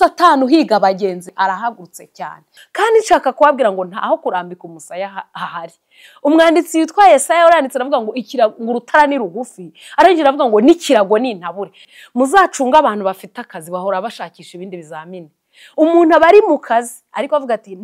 Satani uhiga abagenzi arahagurutse cyane, kandi nshaka kubabwira ngo ntaho kurambika umusaya hahari. Umwanditsi witwa Yesaya yaranditse aravuga ngo urutara ni rugufi, arangije aravuga ngo n'ikirago ni intabure. Muzacunga abantu bafite akazi bahora bashakisha ibindi bizamini. Umuntu aba ari mu kazi ariko avuga ati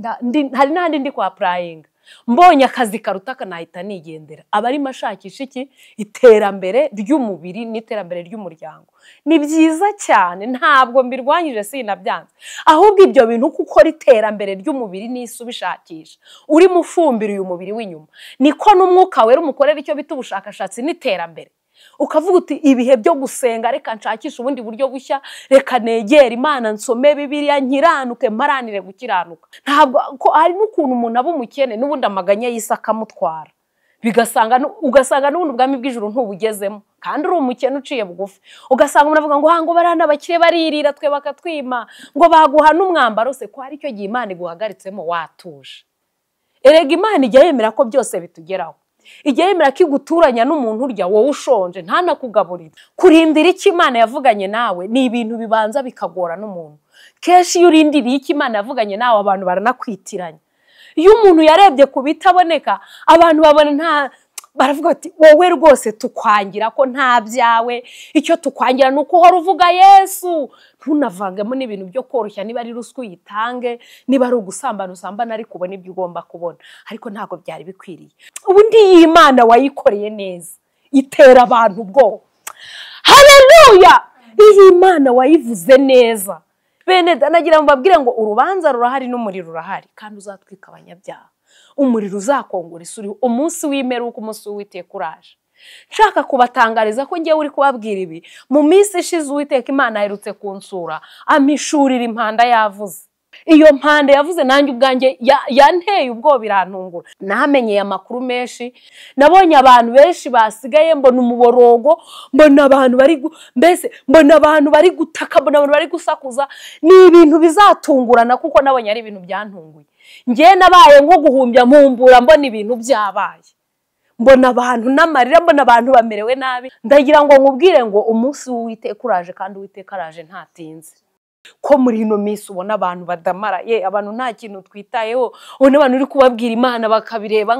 hari n'ahandi ndi kwa applyinga, mbonye akazi karuta nahita nigendera. Aba arimo ashakisha iki? Iterambere ry'umubiri n'iterambere ry'umuryango. Ni byiza cyane, ntabwo mbirwanyije sinabyanze, ahubwo ibyo bintu kuko ukora iterambere ry'umubiri n'isi ubishakisha, urimo ufumbira uyu mubiri w'inyuma, niko n'umwuka wera umukorera icyo bita ubushakashatsi n'iterambere. Ukavuga uti ibihe byo gusenga reka nshakishe ubundi buryo bushya, reka negere Imana nsome Bibiliya nkiranuke mparanire gukiranuka. Ntabwo ko hari n'ukuntu umuntu aba umukene n'ubundi amaganya y'isi akamutwara, ugasanga n'ubundi ubwami bw'ijuru ntubugezemo kandi uri umukene uciye bugufi. Ugasanga umuntu avuga ngo hango barana abakire baririra twe bakatwima, ngo baguha n'umwambaro se, ko hari icyo gihe Imana iguhagaritsemo watuje. Erega Imana ijya yemera ko byose bitugeraho, ijya yemera ko iguturanya n'umuntu urya wowe ushonje ntanakugaburire. Kurindira icyo Imana yavuganye nawe ni ibintu bibanza bikagora n'umuntu. Kenshi iyo urindiriye icyo Imana yavuganye nawe abantu baranakwitiranya. Iyo umuntu yarebye ku bitaboneka abantu babona nta, baravuga bati wowe rwose tukwangira ko nta byawe, icyo tukwangira ni uko uhora uvuga Yesu. Ntunavangemo n'ibintu byo koroshya, niba ari ruswa uyitange, niba ari ugusambana usambana, ariko ubone ibyo ugomba kubona. Ariko ntabwo byari bikwiriye. Ubundi iyi Imana wayikoreye neza itera abantu ubwoba. Haleluya! Iyi Imana wayivuze neza. Bene nagira ngo mbabwire ngo urubanza rurahari n'umuriro urahari, kandi uzatwika abanyabyaha. Umuriro uzakongora isuri umunsi w'imperuka, umunsi w'Uwiteka uraje. Nshaka kubatangariza ko ngewe uri kubabwira ibi, mu minsi ishize Uwiteka Imana aherutse kunsura amishurira impanda yavuze. Iyo mpanda yavuze nanjye ubwanjye yanteye ubwoba irantungura. Namenyeye amakuru menshi, nabonye abantu benshi basigaye, mbona umuborogo, mbona abantu bari mbese mbona abantu bari gutaka, mbona abantu bari gusakuza. Ni ibintu bizatungurana kuko nabonye ari ibintu byantunguye. Ngewe nabaye nko guhumbya mpumbura, mbona ibintu byabaye, mbona abantu n'amarira, mbona abantu bamerewe nabi. Ndagira ngo nkubwire ngo umunsi w'Uwiteka uraje, kandi Uwiteka araje ntatinze. Ko muri ino minsi ubona abantu badamara, ye abantu nta kintu twitayeho, ubona abantu uri kubabwira Imana bakabireba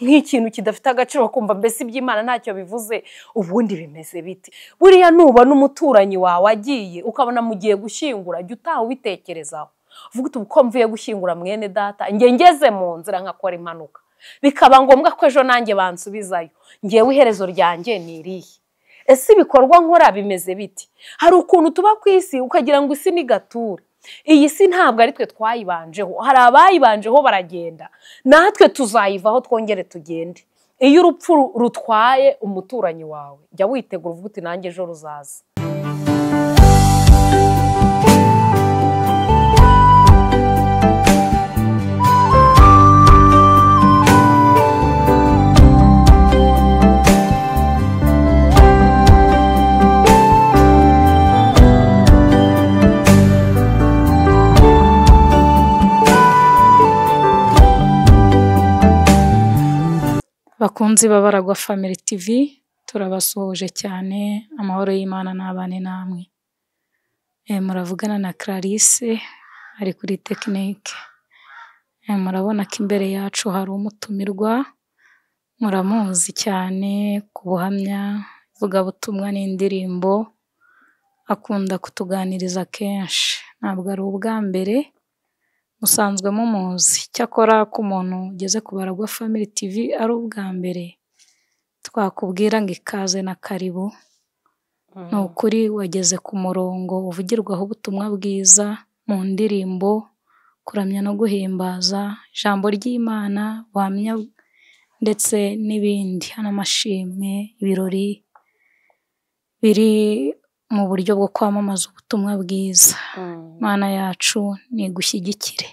nk'ikintu kidafite agaciro, bakumva mbese iby'Imana ntacyo bivuze. Ubundi bimeze biti? Buriya nubona umuturanyi wawe agiye ukabona mugiye gushyingura, jya utaha ubitekerezaho, uvuga uti uko mvuye gushyingura mwene data, nge ngeze mu nzira nkakora impanuka, bikaba ngombwa ko ejo nanjye bansubizayo, ngewe iherezo ryanjye ni irihe? Ese ibikorwa nkora bimeze biti? Hari ukuntu tuba ku isi ukagira ngo isi ni gature. Iyi si ntabwo ari twe twayibanjeho, hari abayibanjeho baragenda, natwe tuzayivaho twongere tugende. Iyo urupfu rutwaye umuturanyi wawe, jya witegura uvuga uti nanjye ejo ruzaza. Bakunzi b'Abaragwa Family TV, turabasuhuje cyane, amahoro y'Imana n'abane namwe. Muravugana na Clarisse ari kuri tekinike. Murabona ko imbere yacu hari umutumirwa, muramuzi cyane ku buhamya, ivugabutumwa n'indirimbo, akunda kutuganiriza kenshi. Ntabwo ari ubwa mbere, musanzwe mumuzi. Cyakora ku muntu ugeze ku Baragwa Family TV ari ubwa mbere, twakubwira ngo ikaze na karibu. Ni ukuri wageze ku murongo uvugirwaho ubutumwa bwiza mu ndirimbo, kuramya no guhimbaza, ijambo ry'Imana, buhamya ndetse n'ibindi. Hano amashimwe, ibirori biri mu buryo bwo kwamamaza ubutumwa bwiza. Imana yacu nigushyigikire.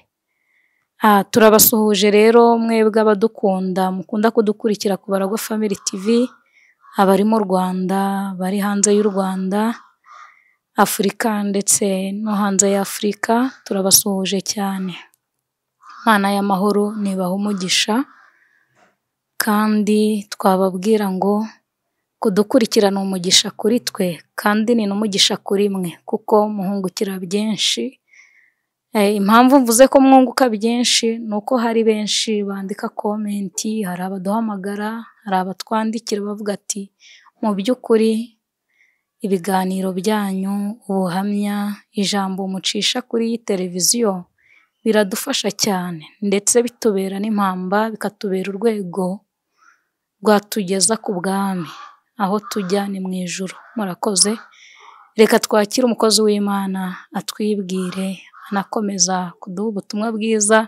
Turabasuhuje rero mwebwe abadukunda, mukunda kudukurikira ku Baragwa Family TV, abari mu Rwanda, bari hanze y'u Rwanda, Afurika ndetse no hanze ya Afurika, turabasuhuje cyane. Imana y'amahoro nibaha umugisha, kandi twababwira ngo Kudukurikira ni umugisha kuri twe kandi ni n'umugisha kuri mwe kuko muhungukira byinshi. Impamvu mvuze ko mwunguka byinshi ni uko hari benshi bandika komenti, hari abaduhamagara, hari abatwandikira bavuga ati mu by'ukuri ibiganiro byanyu, ubuhamya, ijambo mucisha kuri iyi televiziyo biradufasha cyane ndetse bitubera n'impamba, bikatubera urwego rwatugeza ku bwami, aho tujya ni mu ijuru. Murakoze, reka twakire umukozi w'Imana atwibwire, anakomeza kuduha ubutumwa bwiza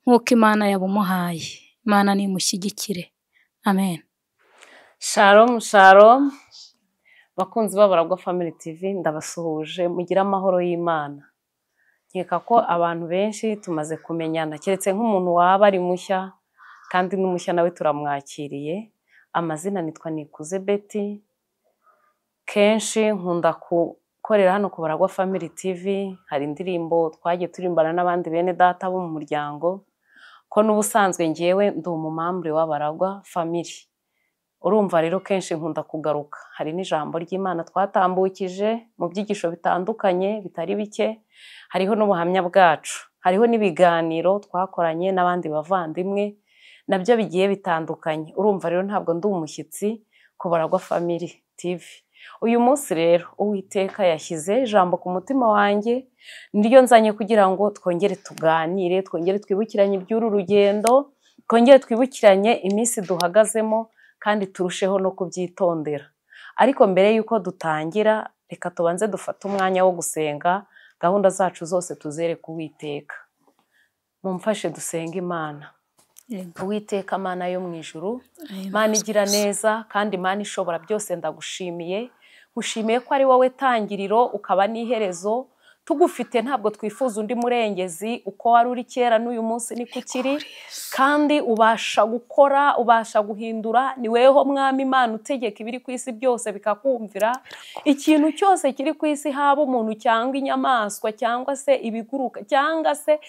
nk'uko Imana yabumuhaye. Imana nimushyigikire. Amen. Shalom, shalom. Bakunzi b'Abaragwa Family TV, ndabasuhuje, mugire amahoro y'Imana. Nkeka ko abantu benshi tumaze kumenyana, keretse nk'umuntu waba ari mushya, kandi n'umushya nawe turamwakiriye. Amazina nitwa Nikuze Betty. Kenshi nkunda gukorera hano ku Baragwa Family TV, hari indirimbo twagiye turimbana n'abandi bene data bo mu muryango, ko n'ubusanzwe ngewe ndi umumambure w'Abaragwa Family. Urumva rero kenshi nkunda kugaruka. Hari n'ijambo ry'Imana twatambukije mu byigisho bitandukanye bitari bike, hariho n'ubuhamya bwacu, hariho n'ibiganiro twakoranye n'abandi bavandimwe nabyo bigiye bitandukanye. Urumva rero ntabwo ndi umushyitsi ku Baragwa Family TV. Uyu munsi rero Uwiteka yashyize ijambo ku mutima wanjye, niryo nzanye kugira ngo twongere tuganire, twongere twibukiranye iby'uru rugendo, twongere twibukiranye iminsi duhagazemo, kandi turusheho no kubyitondera. Ariko mbere y'uko dutangira, reka tubanze dufate umwanya wo gusenga, gahunda zacu zose tuzere ku Uwiteka. Mumfashe dusenge Imana. Uwiteka Mana yo mu ijuru, Mana igira neza kandi Mana ishobora byose, ndagushimiye. Nkushimiye ko ari wowe tangiriro ukaba n'iherezo. Tugufite ntabwo twifuza undi murengezi, uko wari uri kera n'uyu munsi niko ukiri, kandi ubasha gukora, ubasha guhindura. Ni weho Mwami Imana utegeka ibiri ku isi byose bikakumvira. Ikintu cyose kiri ku isi, haba umuntu cyangwa inyamaswa cyangwa se ibiguruka cyangwa se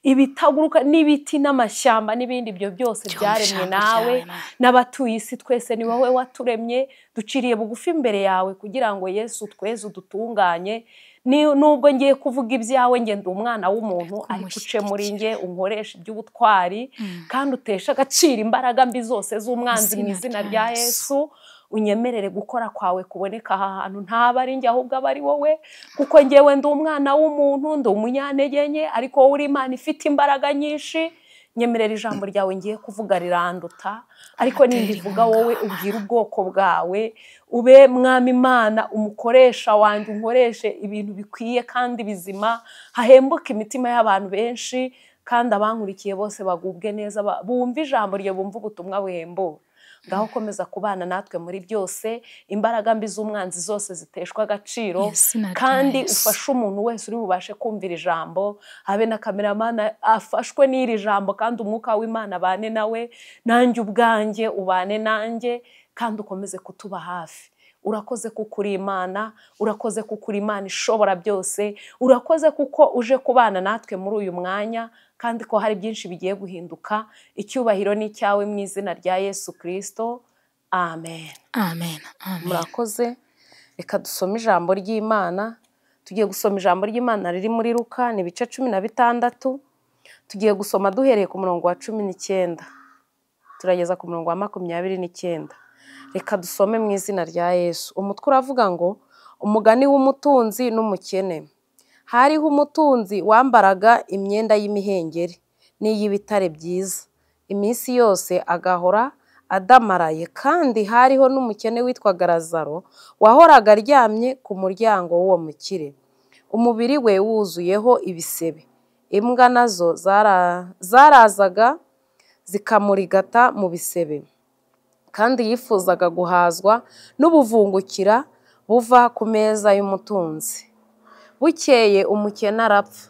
ibitaguruka n'ibiti n'amashyamba n'ibindi, ibyo byose byaremwe nawe n'abatuye isi twese ni wowe waturemye. Duciriye bugufi imbere yawe kugira ngo Yesu tweze udutunganye. Nubwo ngiye kuvuga ibyawe, nge ndi umwana w'umuntu, ariko uce muri nge unkoresha iby'ubutwari, kandi utesha agaciro imbaraga mbi zose z'umwanzi mu izina rya Yesu. Unyemerere gukora kwawe kuboneka aha hantu, ntaba ari njye ahubwo aba ari wowe, kuko ngewe ndi umwana w'umuntu, ndi umunyantege nke, ariko wowe uri Imana ifite imbaraga nyinshi. Nyemerera ijambo ryawe ngiye kuvuga riranduta, ariko nindivuga wowe ubwira ubwoko bwawe, ube Mwami Imana umukoresha wanjye, unkoreshe ibintu bikwiye kandi bizima, hahembuke imitima y'abantu benshi, kandi abankurikiye bose bagubwe neza, bumve ijambo rye, bumve ubutumwa buhembura. Ngaho komeza kubana natwe muri byose, imbaraga mbi z'umwanzi zose ziteshwa agaciro, kandi ufashe umuntu wese uri bubashe kumvira ijambo, habe na kameramana afashwe n'iri jambo, kandi umwuka w'Imana abane nawe, nanjye ubwanjye ubane nanjye, kandi ukomeze kutuba hafi. Urakoze kuko uri Imana, urakoze kuko uri Imana ishobora byose, urakoze kuko uje kubana natwe muri uyu mwanya, kandi ko hari byinshi bigiye guhinduka. Icyubahiro ni icyawe mu izina rya Yesu Kristo. Amen. Amen. Amen. Murakoze. Reka dusome ijambo ry'Imana. Tugiye gusoma ijambo ry'Imana riri muri Luka, ni ibice 16. Tugiye gusoma duhereye ku murongo wa 19 turageza ku murongo wa 29. Reka dusome mu izina rya Yesu. Umutwe uravuga ngo umugani w'umutunzi n'umukene. Hariho umutunzi wambaraga imyenda y'imihengeri n'iy'ibitare byiza, iminsi yose agahora adamaraye, kandi hariho n'umukene witwaga Lazaro wahoraga aryamye ku muryango w'uwo mukire, umubiri we wuzuyeho ibisebe. Imbwa nazo zarazaga zikamurigata mu bisebe, kandi yifuzaga guhazwa n'ubuvungukira buva ku meza y'umutunzi. Bukeye umukene arapfa,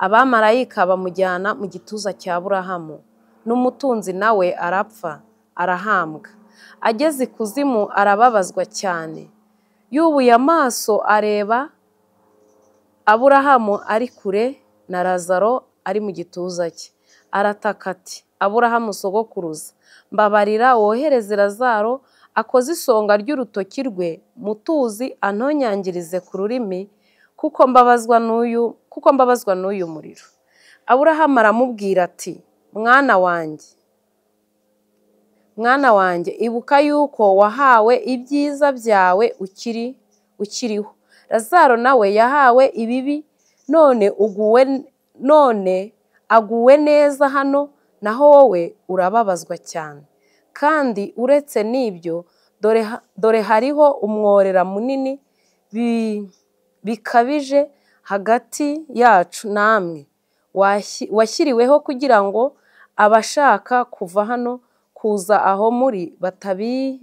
abamarayika bamujyana mu gituza cya Aburahamu, n'umutunzi nawe arapfa arahambwa. Ageze ikuzimu arababazwa cyane, yubuye amaso areba Aburahamu ari kure na Lazaro ari mu gituza cye, arataka ati: Aburahamu sogokuruza, mbabarira wohereze Lazaro akoze isonga ry'urutoki rwe mu tuzi antonyangirize ku rurimi, kuko mbabazwa n'uyu muriro. Aburahamu aramubwira ati, mwana wanjye, ibuka yuko wahawe ibyiza byawe ukiriho, Lazaro nawe yahawe ibibi, none aguwe neza hano, naho wowe urababazwa cyane. Kandi uretse n'ibyo, dore hariho umworera munini bikabije hagati yacu namwe, washyiriweho kugira ngo abashaka kuva hano kuza aho muri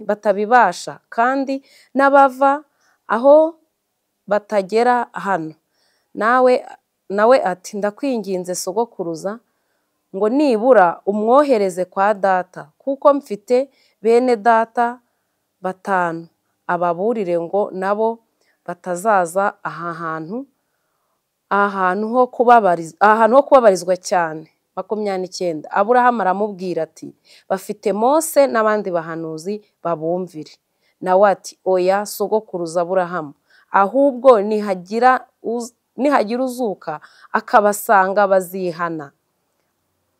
batabibasha, kandi n'abava aho batagera hano. Nawe ati, ndakwinginze sogokuruza, ngo nibura umwohereze kwa data, kuko mfite bene data 5, ababurire ngo nabo batazaza aha hantu ho kubabarizwa cyane. 29. Aburahamu aramubwira ati, bafite Mose n'abandi bahanuzi, babumvire. Nawe ati, oya sogokuruza Aburahamu, ahubwo nihagira uzuka akabasanga bazihana.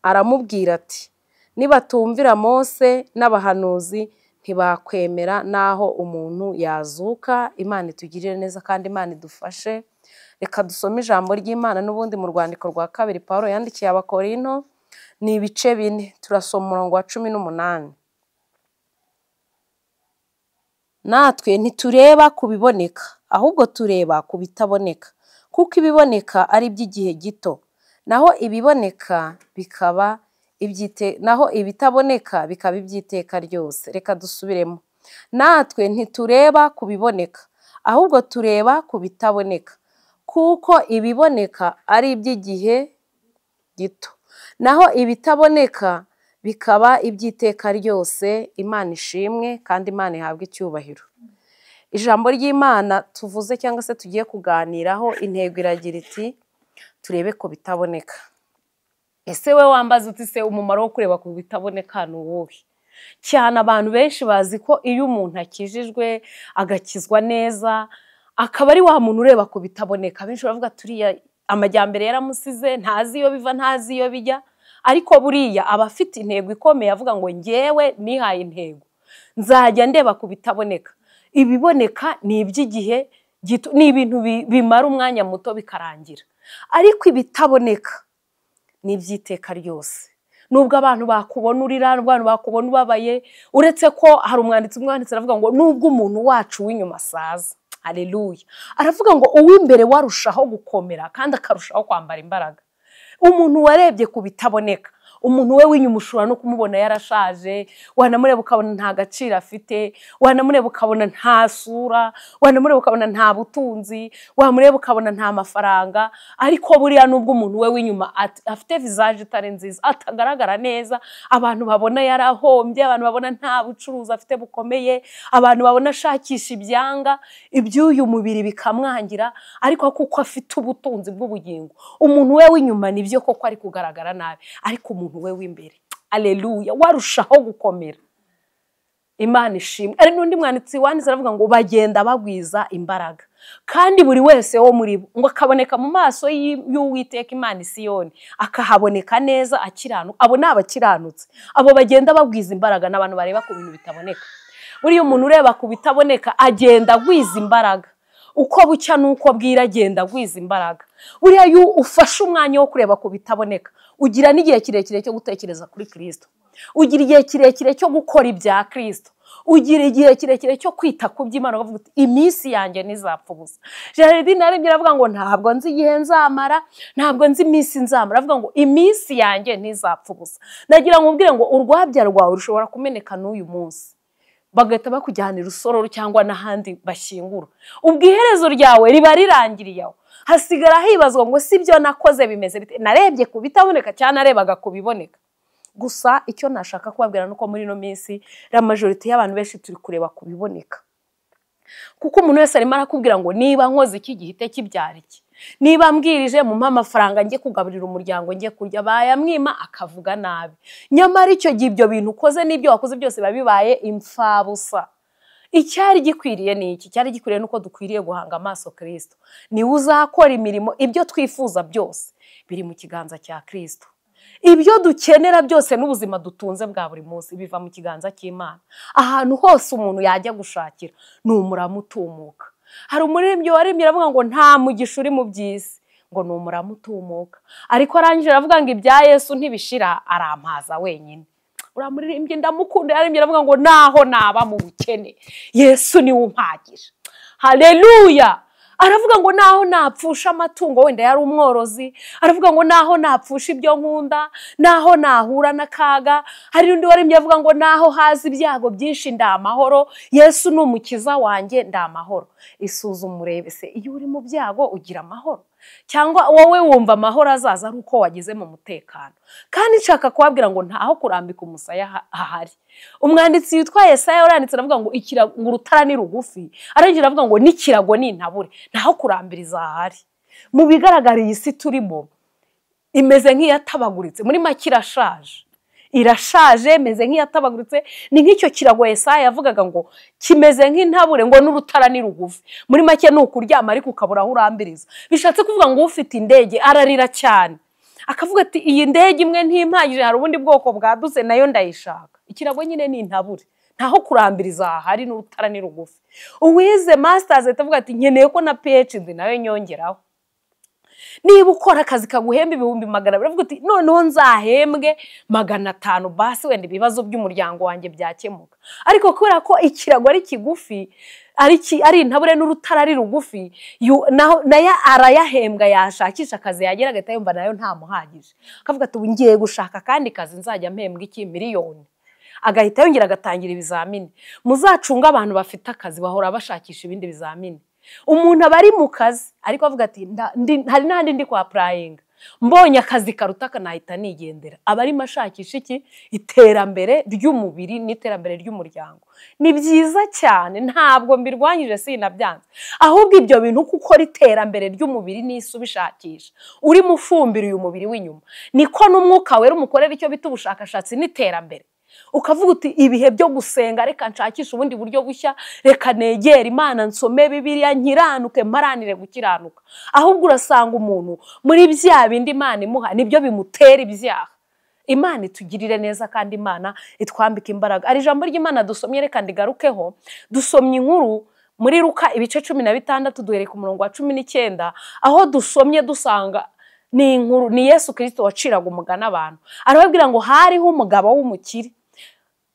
Aramubwira ati, nibatumvira Mose n'abahanuzi ntibakwemera naho umuntu yazuka. Imana itugirire neza kandi Imana idufashe. Reka dusome ijambo ry'Imana n'ubundi mu rwandiko rwa 2 Pawulo yandikiye Abakorinto, ni ibice 4, turasoma umurongo wa 18. Natwe ntitureba ku biboneka, ahubwo tureba ku bitaboneka, kuko ibiboneka ari iby'igihe gito, naho ibiboneka bikaba naho ibitaboneka bikaba iby'iteka ryose. Reka dusubiremo. Natwe ntitureba ku biboneka, ahubwo tureba ku bitaboneka, kuko ibiboneka ari iby'igihe gito, naho ibitaboneka bikaba iby'iteka ryose. Imana ishimwe kandi Imana ihabwe icyubahiro. Ijambo ry'Imana tuvuze cyangwa se tugiye kuganiraho, intego iragira iti, turebe ku bitaboneka. Ese we wambaza uti se umumaro wo kureba ku bitaboneka ni uwuhe? Cyane abantu benshi bazi ko iyo umuntu akijijwe agakizwa neza akaba ari wa muntu ureba ku bitaboneka. Benshi baravuga turiya amajyambere yaramusize, ntazi iyo biva ntazi iyo bijya, ariko buriya aba afite intego ikomeye, avuga ngo ngewe nihaye intego, nzajya ndeba ku bitaboneka. Ibiboneka ni iby'igihe gito, ni ibintu bimara umwanya muto bikarangira, ariko ibitaboneka ni iby'iteka ryose. Nubwo abantu bakubona urira, nubwo abantu bakubona ubabaye, uretse ko hari umwanditsi aravuga ngo nubwo umuntu wacu w'inyuma asaza, haleluya, aravuga ngo uw'imbere warushaho gukomera kandi akarushaho kwambara imbaraga. Umuntu warebye ku bitaboneka, umuntu we w'inyuma ushobora no kumubona yarashaje, wanamureba ukabona nta gaciro afite, wanamureba ukabona nta sura, wanamureba ukabona nta butunzi, wamureba ukabona nta mafaranga, ariko buriya nubwo umuntu we w'inyuma afite visage itari nziza, atagaragara neza, abantu babona yarahombye, abantu babona nta bucuruzi afite bukomeye, abantu babona ashakisha ibyanga, iby'uyu mubiri bikamwangira, ariko kuko afite ubutunzi bw'ubugingo, umuntu we w'inyuma nibyo koko ari kugaragara nabi, ariko umuntu we w'imbere, aleluya, warushaho gukomera. Imana ishimwe. Ari n'undi mwanditsi wanditse aravuga ngo bagenda bagwiza imbaraga, kandi buri wese wo muri bo ngo akaboneka mu maso y'Uwiteka Imana Isiyoni, akahaboneka neza akiranuka. Abo ni abakiranutse, abo bagenda bagwiza imbaraga n'abantu bareba ku bintu bitaboneka. Buriya umuntu ureba ku bitaboneka agenda agwiza imbaraga, uko bucya nuko bwira agenda agwiza imbaraga. Buriya iyo ufashe umwanya wo kureba ku bitaboneka, ugira n'igihe kirekire cyo gutekereza kuri Kristo, ugira igihe kirekire cyo gukora ibya Kristo, ugira igihe kirekire cyo kwita ku by'Imana, ukavuga uti iminsi yanjye ntizapfa ubusa. Geraldine arembye aravuga ngo ntabwo nzi igihe nzamara, ntabwo nzi iminsi nzamara, aravuga ngo iminsi yanjye ntizapfa ubusa. Nagira ngo ubwire ngo urwabya rwawe rushobora kumeneka n'uyu munsi, bagahita bakujyana irusororo cyangwa n'ahandi bashyingura, ubwo iherezo ryawe riba rirangiriye aho. Hasigara hibazwa ngo si byo nakoze bimeze bite, narebye ku bitaboneka cyangwa narebaga ku biboneka. Gusa icyo nashaka kubabwira nuko muri ino minsi la majorité y'abantu benshi turi kureba ku biboneka, kuko umuntu wese arimo arakubwira ngo niba nkoze iki gihite kibyara iki, niba mbwirije mumpe amafaranga njye kugaburira umuryango njye kurya, bayamwima akavuga nabi. Nyamara icyo gihe ibyo bintu ukoze n'ibyo wakoze byose biba bibaye imfabusa. Icyari gikwiriye ni iki? Icyari gikwiriye nuko dukwiriye guhanga amaso Kristo. Niwe uzakora imirimo, ibyo twifuza byose biri mu kiganza cya Kristo. Ibyo dukenera byose n'ubuzima dutunze bwa buri munsi biva mu kiganza cy'Imana. Ahantu hose umuntu yajya gushakira ni umurama utumuka. Hari umuririmbyi waririmbye aravuga ngo nta mugisha uri mu by'isi, ngo ni umurama utumuka. Ariko arangije aravuga ngo ibya Yesu ntibishira, arampaza wenyine. Uriya muririmbyi ndamukunda, yaririmbye aravuga ngo naho naba mu bukene, Yesu niwe umpagije. Haleluya! Aravuga ngo naho napfusha amatungo, wenda yari umworozi, aravuga ngo naho napfusha ibyo nkunda, naho nahura n'akaga. Hari undi waririmbye avuga ngo naho haza ibyago byinshi ndamahoro, Yesu ni umukiza wanjye ndamahoro. Isuzume urebe se, iyo uri mu byago ugira amahoro? Cyangwa wowe wumva amahoro azaza ari uko wageze mu mutekano? Kandi nshaka kubabwira ngo ntaho kurambika umusaya hahari. Umwanditsi witwa Yesaya yaranditse aravuga ngo urutara ni rugufi, arangije aravuga ngo n'ikirago ni intabure, ntaho kurambiriza hahari. Mu bigaragara iyi si turimo imeze nk'iyatabaguritse, muri make irashaje. Irashaje, imeze nk'iyatabaguritse. Ni nk'icyo kirago Yesaya yavugaga ngo kimeze nk'intabure, ngo n'urutara ni rugufi. Muri make ni ukuryama ariko ukabura aho urambiriza. Bishatse kuvuga ngo ufite indege ararira cyane, akavuga ati iyi ndege imwe ntimpagije, hari ubundi bwoko bwadutse nayo ndayishaka. Ikirago nyine ni intabure, ntaho kurambiriza hahari, n'urutara ni rugufi. Uwize masters atavuga ati nkeneye ko na PhD nayo nyongeraho. Niba ukora akazi kaguhemba 200,000, baravuga uti noneho nzahembwe 500 basi wenda ibibazo by'umuryango wanjye byakemuka. Ariko kubera ko ikirago ari kigufi, ari intabure n'urutara ari rugufi, nayo arayahembwa, yashakisha akazi yagera agahita yumva nayo ntamuhagije, akavuga ati ubu ngiye gushaka akandi kazi nzajya mpembwa iki miliyoni. Agahita yongera agatangira ibizamini. Muzacunga abantu bafite akazi bahora bashakisha ibindi bizamini. Umuntu aba ari mu kazi ariko avuga ati hari n'ahandi ndi kwa applying, mbonye akazi karuta kanahita nigendera. Aba arimo ashakisha iki? Iterambere ry'umubiri n'iterambere ry'umuryango. Ni byiza cyane, ntabwo mbirwanyije sinabyanze. Ahubwo ibyo bintu kuko iterambere ry'umubiri n'isi ubishakisha, urimo ufumbira uyu mubiri w'inyuma, niko n'umwuka wera umukorera icyo bita ubushakashatsi n'iterambere. Ukavuga uti ibihe byo gusenga reka nshakishe ubundi buryo bushya, reka negere Imana nsome Bibiliya nkiranuke mparanire gukiranuka. Ahubwo urasanga umuntu muri bya bindi Imana imuha nibyo bimutera ibyaha. Imana itugirire neza kandi Imana itwambika imbaraga. Ari ijambo ry'Imana dusomye, reka ndigarukeho. Dusomye inkuru muri Luka ibice 16 duhereye ku murongo wa 19, aho dusomye dusanga ni inkuru ni Yesu Kristo waciraga umugani abantu. Arababwira ngo hariho umugabo w'umukire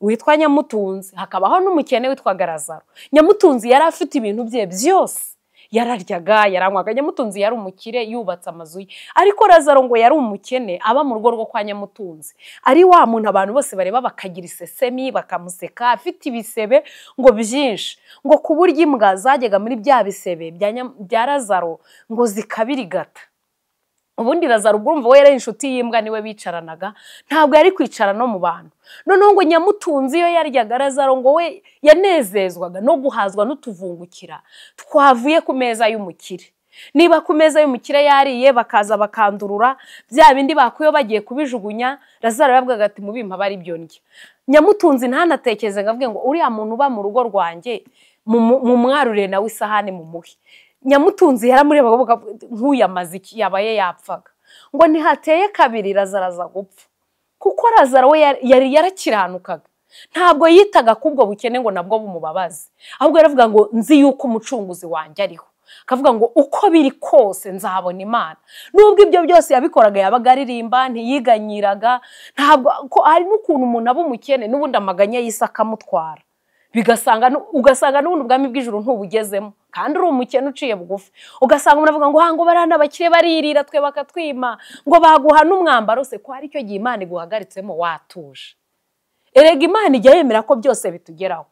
witwa Nyamutunzi, hakabaho n'umukene witwa Lazaro. Nyamutunzi yari afite ibintu bye byose, yararyaga, yaranywaga. Nyamutunzi yari umukire, yubatse amazu ye. Ariko Lazaro ngo yari umukene, aba mu rugo rwo kwa Nyamutunzi, ari wa muntu abantu bose bareba bakagira isesemi, bakamuseka, afite ibisebe ngo byinshi, ngo ku buryo imbwa zajyaga muri bya bisebe bya Lazaro ngo zikabirigata. Ubundi Lazaro urumva we yari inshuti y'imbwa, niwe bicaranaga, ntabwo yari kwicara no mu bantu. Noneho ngo Nyamutunzi iyo yaryaga, Lazaro ngo we yanezezwaga no guhazwa n'utuvungukira twavuye ku meza y'umukire. Niba ku meza y'umukire yariye bakaza bakandurura bya bindi bakuye bagiye kubijugunya, Lazaro yavugaga ati mubimpa bari byo ndya. Nyamutunzi ntanatekereze ngo avuge ngo uriya muntu uba mu rugo rwanjye mumwarurire nawe isahani mumuhe. Nyamutunzi yaramurebaga nk'uyamaze iki, yabaye yapfaga. Ngo ntihateye kabiri Lazaro aza gupfa, kuko Lazaro we yari yarakiranukaga, ntabwo yitaga kubwo bukene ngo nabwo bumubabaze, ahubwo yaravuga ngo nzi yuko umucunguzi wanjye ariho. Akavuga ngo uko biri kose nzabona Imana. Nubwo ibyo byose yabikoraga, yabaga aririmba, ntiyiganyiraga. Ntabwo hari n'ukuntu umuntu aba umukene n'ubundi amaganya y'isi akamutwara, bigasanga ugasanga n'ubundi ubwami bw'ijuru ntubugezemo, kandi uri umukene uciye bugufi. Ugasanga umuntu avuga ngo hango barana abakire baririra twe bakatwima, ngo baguha n'umwambaro se, ko ari cyo gihe Imana iguhagaritsemo watuje. Erega Imana ijya yemera ko byose bitugeraho,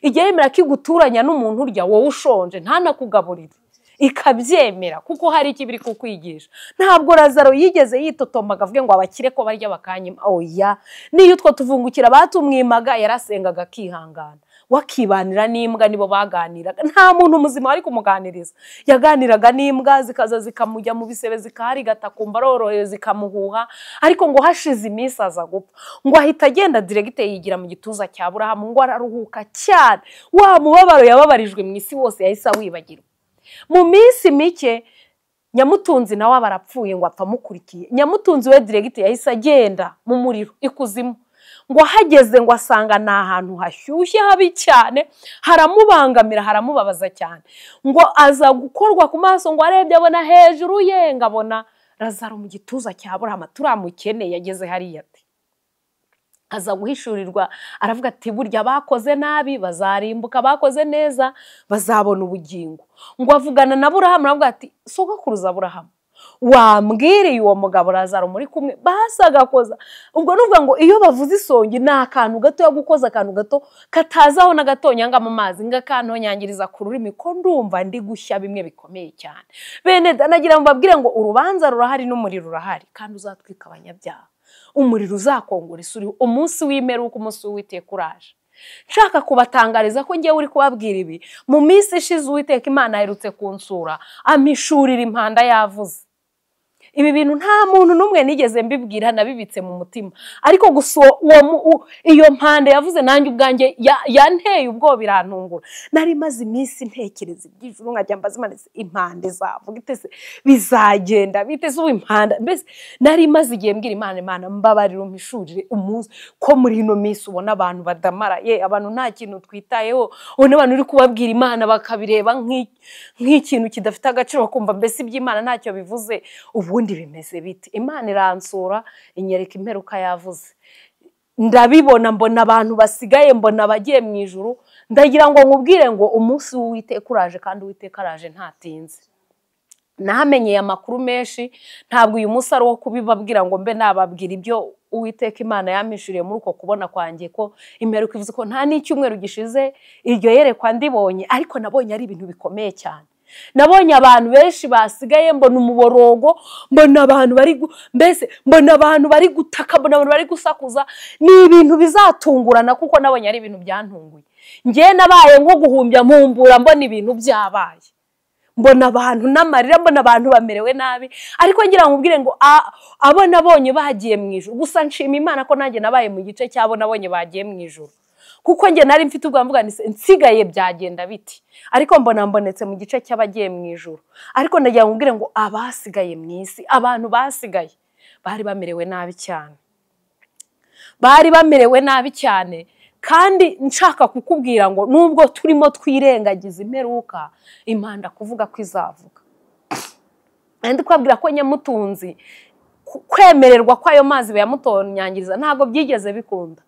ijya yemera ko iguturanya n'umuntu urya wowe ushonje ntanakugaburire, ikabyemera kuko hari iki biri kukwigisha. Ntabwo Lazaro yigeze yitotomba avuge ngo abakire ko barya bakanyima, oya. Niyo utwo tuvungukira batumwimaga yarasengaga akihangana, Wakibanira n'imbwa nibo baganiraga, nta muntu muzima wari kumuganiriza. Yaganiraga n'imbwa zikaza zikamujya mu bisebe, zikaharigata kumva arorohewe, zikamuhuha. Ariko ngo hashize iminsi aza gupfa, ngo ahita agenda diregite yigira mu gituza cya Aburahamu, ngo araruhuka cyane. Wa mubabaro yababarijwe mu isi wose yahise awibagirwa. Mu minsi mike Nyamutunzi nawe aba arapfuye, ngo apfa amukurikiye. Nyamutunzi we diregite yahise agenda mu muriro ikuzimu, ngo ahageze ngo asanga ni ahantu hashyushye habi cyane, haramubangamira, haramubabaza cyane. Ngo aza gukorwa ku maso, ngo arebye abona hejuru ye, ngo abona Lazaro mu gituza cya Aburahamu, turamukene yageze hariya ati. Aza guhishurirwa, aravuga ati burya bakoze nabi bazarimbuka, bakoze neza bazabona ubugingo. Ngo avugana na Aburahamu, aravuga ati sogokuruza Aburahamu, wambwiriye uwo mugabo Lazaro muri kumwe basagakoza. Ubwo nuvuga ngo iyo bavuze isongi ni akantu gato yo gukoza, akantu gato katazaho na gatonyanga mu mazi, ngakantonyangiriza ku rurimi, ko ndumva ndi gushya bimwe bikomeye cyane. Bene nagira ngo mbabwire ngo urubanza rurahari n'umuriro urahari, kandi uzatwika abanyabyaha. Umuriro uzakongora isuri umunsi w'imperuka, umunsi w'Uwiteka uraje. Nshaka kubatangariza ko ngewe uri kubabwira ibi, mu minsi ishize Uwiteka Imana aherutse kunsura, amishurira impanda yavuze. Ibi bintu nta muntu n'umwe nigeze mbibwira, nabibitse mu mutima. Ariko gusa iyo mpande yavuze nanjye ubwanjye yanteye ubwoba, birantungura. Nari maze iminsi ntekereza iby'ijuru, nkajya mbaza Imana impande zavuga itese bizagenda bitese ubu impanda. Mbese nari maze igihe mbwira Imana, Imana mbabarira umpishurire umunsi ko muri ino minsi ubona abantu badamaraye, abantu nta kintu twitayeho, ubona abantu uri kubabwira Imana bakabireba nk'ikintu kidafite agaciro, bakumva mbese iby'Imana ntacyo bivuze. Ubundi bimeze biti? Imana iransura inyereka imperuka yavuze, ndabibona, mbona abantu basigaye, mbona abagiye mu ijuru. Ndagira ngo nkubwire ngo umunsi w'Uwiteka uraje, kandi Uwiteka araje ntatinze. Nahamenyeye amakuru menshi, ntabwo uyu munsi ari uwo kubibabwira ngo mbe nababwira ibyo Uwiteka Imana yampishuriye muri uko kubona kwanjye, ko imperuka ivuze ko nta n'icyumweru gishize iryo yerekwa ndibonye, ariko nabonye ari ibintu bikomeye cyane. Nabonye abantu benshi basigaye, mbona umuborogo, mbona abantu bari mbese mbona abantu bari gutaka, mbona abantu bari gusakuza. Ni ibintu bizatungurana kuko nabonye ari ibintu byantunguye. Ngewe nabaye nko guhumbya mpumbura, mbona ibintu byabaye, mbona abantu n'amarira, mbona abantu bamerewe nabi. Ariko ngira ngo ubwire ngo abo nabonye bagiye mu ijuru. Gusa nshima Imana ko nanjye nabaye mu gice cy'abo nabonye bagiye mu ijuru, kuko nge nari mfite ubwo mvuga nti nsigaye byagenda biti, ariko mbona mbonetse mu gice cy'abagiye mu ijuru. Ariko ndagira ngo ubwire ngo abasigaye mu isi, abantu basigaye bari bamerewe nabi cyane, bari bamerewe nabi cyane. Kandi nshaka kukubwira ngo nubwo turimo twirengagiza imperuka, Imana kuvuga ko izavuga. Ndi kubabwira ko Nyamutunzi kwemererwa kwayo mazi bayamutonyangiriza ntabwo byigeze bikunda.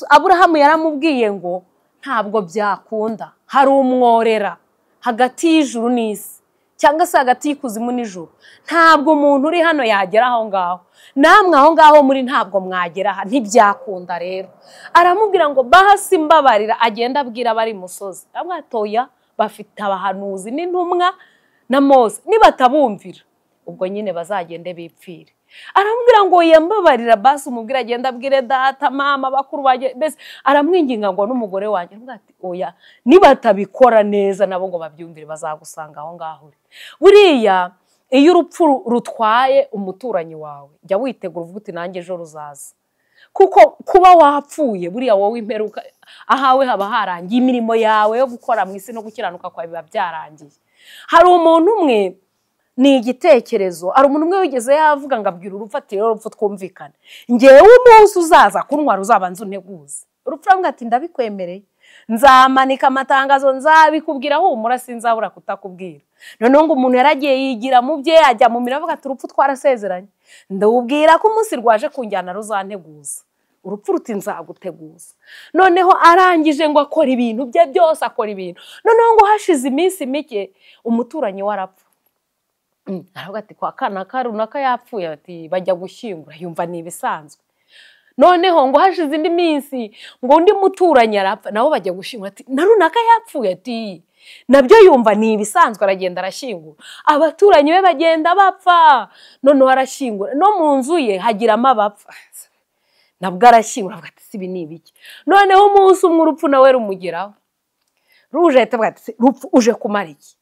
Aburahamu yaramubwiye ngo ntabwo byakunda, hari umworera hagati y'ijuru n'isi, cyangwa se hagati y'ikuzimu n'ijuru. Ntabwo umuntu uri hano yagera aho ngaho, namwe aho ngaho muri ntabwo mwagera aha, ntibyakunda. Rero aramubwira ngo bahasi mbabarira, agenda abwira abari musozi, amwatoya bafite abahanuzi n'intumwa na Mose, nibatabumvira ubwo nyine bazagende bipfire. Aramubwira ngo yambabarira basi, umubwira agenda abwire data, mama, bakuru banjye, mbese aramwinginga ngo n'umugore wanjye. Aramubwira ati oya, nibatabikora neza nabo ngo babyumvire bazagusanga aho ngaho uri. Buriya iyo urupfu rutwaye umuturanyi wawe, jya witegura uvuga uti nanjye ejo ruzaza, kuko kuba wapfuye buriya wowe imperuka ahawe haba harangiye, imirimo yawe yo gukora mu isi no gukiranuka kwawe biba byarangiye. Hari umuntu umwe, ni igitekerezo, ari umuntu umwe wigeze yavuga ngo abwira urupfu ati rero urupfu twumvikane, ngewe umunsi uzaza kuntwara uzabanza unteguze. Urupfu aravuga ati ndabikwemereye, nzamanika amatangazo, nzabikubwira, humura sinzabura kutakubwira. Noneho ngo umuntu yaragiye yigira mu bye, ajya mu mirimo, avuga ati urupfu twarasezeranye, ndawubwira ko umunsi rwaje kunjyana ruzanteguza. Urupfu ruti nzaguteguza. Noneho arangije ngo akora ibintu bye byose, akora ibintu. Noneho ngo hashize iminsi mike umuturanyi we arapfa. Aravuga ati kwa kana runaka yapfuye, ati bajya gushyingura, yumva ni ibisanzwe. Noneho ngo hashize indi minsi ngo undi muturanyi arapfa, nabo bajya gushyingura, ati na runaka yapfuye, ati nabyo yumva ni ibisanzwe, aragenda arashyingura. Abaturanyi be bagenda bapfa, noneho arashyingura, no mu nzu ye hagiramo abapfa. Nabwo arashyingura avuga ati sibi ni ibiki. Noneho umunsi umwe urupfu nawe rumugeraho. Ruje ahita avuga ati rupfu uje kumara iki?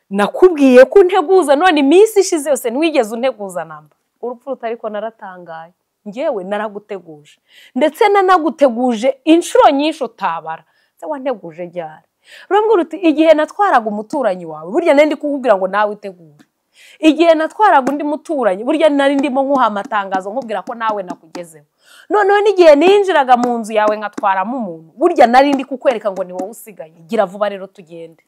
Nakubwiye ko unteguza none iminsi ishize yose ntiwigeze unteguza namba. Urupfu rutariko naratangaye. Ngewe naraguteguje. Ndetse nanaguteguje inshuro nyinshi utabara. Se wanteguje ryari? Urambwira uti igihe natwaraga umuturanyi wawe burya nari ndi kukubwira ngo nawe utegure. Igihe natwaraga undi muturanyi burya nari ndimo nkuha amatangazo nkubwira ko nawe nakugezeho. Noneho n'igihe ninjiraga mu nzu yawe nkatwaramo umuntu burya nari ndi kukwereka ngo ni wowe usigaye, gira vuba rero tugende.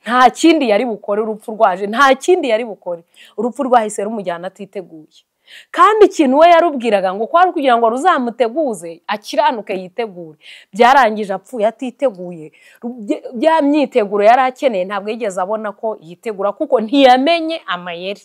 Nta kindi yari bukore urupfu rwaje, nta kindi yari bukore. Urupfu rwahise rumujyana atiteguye. Kandi ikintu we yarubwiraga ngo kwari kugira ngo ruzamuteguze akiranuke yitegure, byarangije apfuye atiteguye. Bya myiteguro yari akeneye ntabwo yigeze abona ko yitegura kuko ntiyamenye amayeri.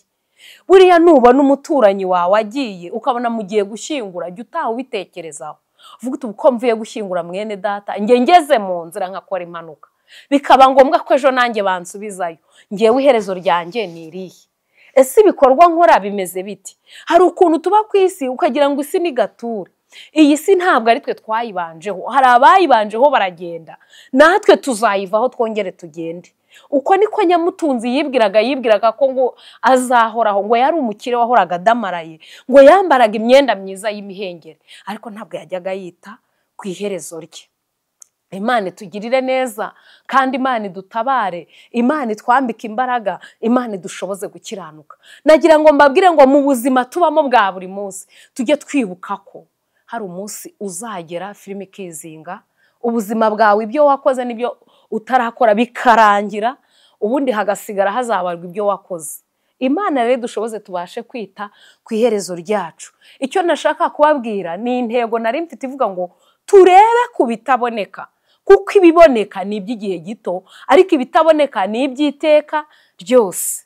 Buriya nubona umuturanyi wawe agiye ukabona mugiye gushyingura, jya utaha ubitekerezaho uvuga uti uko mvuye gushyingura mwene data njye ngeze mu nzira nkakora impanuka bikaba ngombwa ko ejo nanjye bansubizayo, ngewe iherezo ryanjye ni irihe? Ese ibikorwa nkora bimeze biti? Hari ukuntu tuba ku isi ukagira ngo isi ni gature. Iyi si ntabwo ari twe twayibanjeho, hari abayibanjeho baragenda, natwe tuzayivaho twongere tugende. Uko niko Nyamutunzi yibwiraga ko ngo azahoraho, ngo yari umukire wahoraga adamaraye, ngo yambaraga imyenda myiza y'imihengeri, ariko ntabwo yajyaga yita ku iherezo rye. Imana itugirire neza kandi Imana idutabare, Imana itwambike imbaraga, Imana idushoboze gukiranuka. Nagira ngo mbabwire ngo mu buzima tubamo bwa buri munsi tujye twibuka ko hari umunsi uzagera filime ikizinga, ubuzima bwawe ibyo wakoze n'ibyo utarakora bikarangira, ubundi hagasigara hazabarwa ibyo wakoze. Imana rero dushoboze tubashe kwita ku iherezo ryacu. Icyo nashaka kubabwira ni intego nari mfite ivuga ngo turebe ku bitaboneka, kuko ibiboneka ni iby'igihe gito ariko ibitaboneka ni iby'iteka ryose.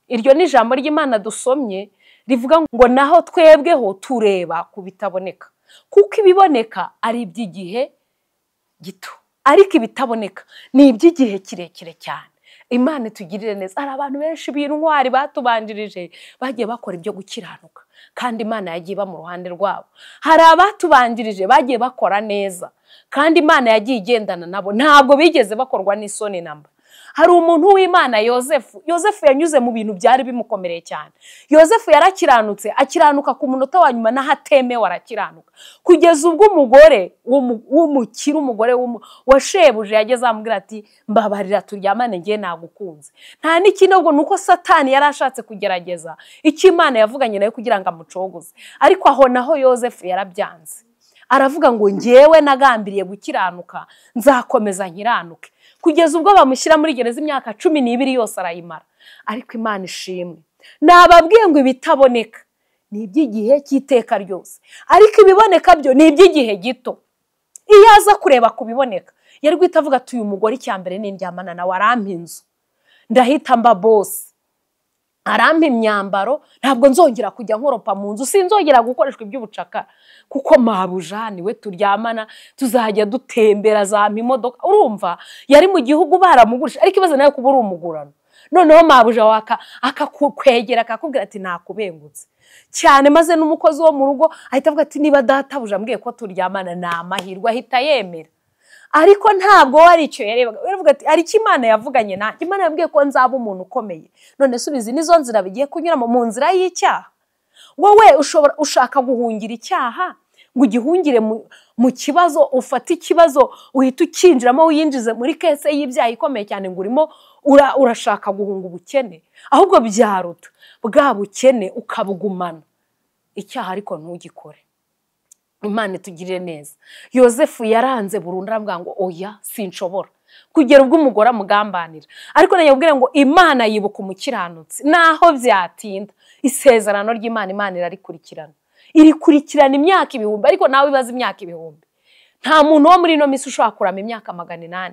Iryo ni ijambo ry'Imana dusomye rivuga ngo naho twebweho tureba ku bitaboneka, kuko ibiboneka ari iby'igihe gito ariko ibitaboneka ni iby'igihe kirekire cyane. Imana itugirire neza. Hari abantu benshi b'intwari batubanjirije bagiye bakora ibyo gukiranuka kandi Imana yagiye iba mu ruhande rwabo. Hari abatubanjirije bagiye bakora neza kandi Imana yagiye igendana nabo, ntabwo bigeze bakorwa n'isoni namba. Hari umuntu w'Imana Yozefu. Yozefu yanyuze mu bintu byari bimukomereye cyane. Yozefu yarakiranutse, akiranuka ku munota wa nyuma n'ahatemewe arakiranuka, kugeza ubwo umugore w'umukire, umugore wa shebuje yageze amubwira ati mbabarira turyamane ngiye nagukunze. Nta n'ikindi ahubwo nuko Satani yari ashatse kugerageza icyo Imana yavuganye nawe kugira ngo amucogoze. Ariko aho naho Yozefu yarabyanze, aravuga ngo ngewe nagambiriye gukiranuka nzakomeza nkiranuke, kugeza ubwo bamushyira muri gereza imyaka 12 yose arayimara. Ariko Imana ishimwe, nababwiye ngo ibitaboneka ni iby'igihe cy'iteka ryose, ariko ibiboneka byo ni iby'igihe gito. Iyo aza kureba ku biboneka yari guhita avuga ati uyu mugore icya mbere nindyamana nawe arampa inzu, ndahita mba boss, arampa imyambaro, ntabwo nzongera kujya nkoropa mu nzu, sinzongera gukoreshwa iby'ubucakara kuko mabuja niwe turyamana, tuzajya dutembera zampa imodoka. Urumva yari mu gihugu baramugurisha, ariko ibaze nawe kuba uri umugurano, noneho mabuja waka akakwegera akakubwira ati nakubengutse cyane, maze n'umukozi wo mu rugo ahita avuga ati niba databuja ambwiye ko turyamana ni amahirwe, ahita yemera. Ariko ntabwo wari icyo yarebaga, yaravuga ati ariko Imana yavuganye nanjye, Imana yambwiye ko nzaba umuntu ukomeye, none subiza nizo nzira bigiye kunyuramo mu nzira y'icyaha. Wowe ushobora ushaka guhungira icyaha ngo ugihungire mu kibazo, ufate ikibazo uhita ukinjiramo wiyinjize muri kese y'ibyaha ikomeye cyane ngo urimo urashaka guhunga ubukene, ahubwo byaruta bwa bukene ukabugumana icyaha ariko ntugikore. Imana itugirire neza. Yozefu yaranze burundu aravuga ngo oya sinshobora, kugera ubwo umugore amugambanira. Ariko nayabwira ngo Imana yibuka umukiranutsi naho byatinda, isezerano ry'Imana Imana irarikurikirana, irikurikirana imyaka ibihumbi. Ariko nawe ibaze imyaka ibihumbi, nta muntu wo muri ino minsi ushobora kurama imyaka 800.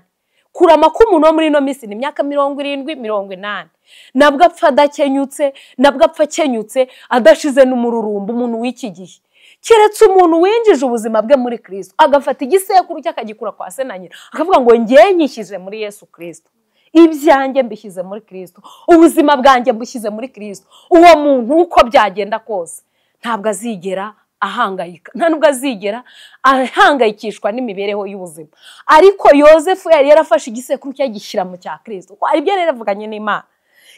Kurama k'umuntu wo muri ino minsi ni imyaka 70, 80, nabwo apfa adakenyutse, nabwo apfa akenyutse adashize n'umururumba. Umuntu w'iki gihe keretse umuntu winjije ubuzima bwe muri Kristo, agafata igisekuru cye akagikura kwa se na nyina, akavuga ngo ngiye nyishyize muri Yesu Kristo, ibyanjye mbishyize muri Kristo, ubuzima bwanjye mbushyize muri Kristo. Uwo muntu uko byagenda kose ntabwo azigera ahangayika, nta nubwo azigera ahangayikishwa n'imibereho y'ubuzima. Ariko Yozefu yari yarafashe igisekuru cye agishyira mu cya Kristo, kuko aribyo yari yaravuganye n'Imana.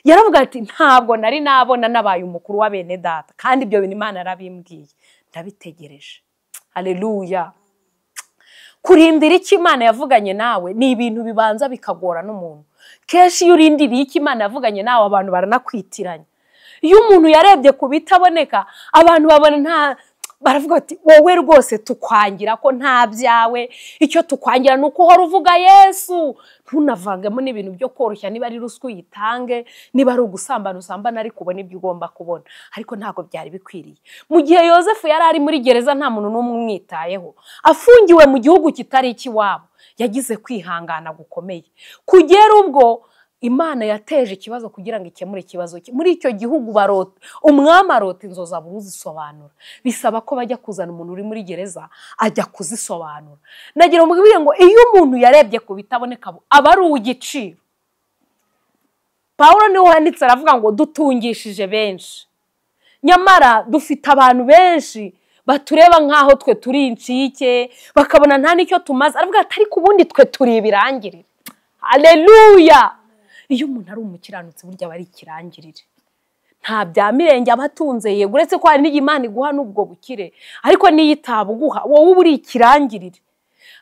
Yaravuga ati ntabwo nari nabona nabaye umukuru wa bene data, kandi ibyo bintu Imana yarabimbwiye, ndabitegereje. Haleluya. Kurindira icyo Imana yavuganye nawe ni ibintu bibanza bikagora n'umuntu. Kenshi iyo urindiriye icyo Imana yavuganye nawe abantu baranakwitiranya. Iyo umuntu yarebye ku bitaboneka abantu babona nta, baravuga bati wowe rwose tukwangira ko nta byawe, icyo tukwangira ni uko uhora uvuga Yesu, ntunavangemo n'ibintu byo koroshya, niba ari ruswa uyitange, niba ari ugusambana usambana, ariko ubone ibyo ugomba kubona. Ariko ntabwo byari bikwiriye. Mu gihe Yozefu yari ari muri gereza nta muntu n'umwe umwitayeho, afungiwe mu gihugu kitari icy'iwabo, yagize kwihangana gukomeye kugera ubwo Imana yateje ikibazo kugira ngo ikemure ikibazo cye. Muri icyo gihugu barota, umwami arota inzozi abura uzisobanura, bisaba ko bajya kuzana umuntu uri muri gereza ajya kuzisobanura. Nagira ngo mbabwire ngo iyo umuntu yarebye ku bitaboneka aba ari uw'igiciro. Pawulo niwe wanditse aravuga ngo dutungishije benshi, nyamara dufite abantu benshi batureba nk'aho twe turi incike, bakabona nta n'icyo tumaze. Aravuga ati ariko ubundi twe turi ibirangirire. Haleluya. Iyo umuntu ari umukiranutsi burya aba ari ikirangirire, nta bya mirenge aba atunze, yego uretse ko hari n'igihe Imana iguha n'ubwo bukire, ariko n'iyo itabuguha wowe uba uri ikirangirire.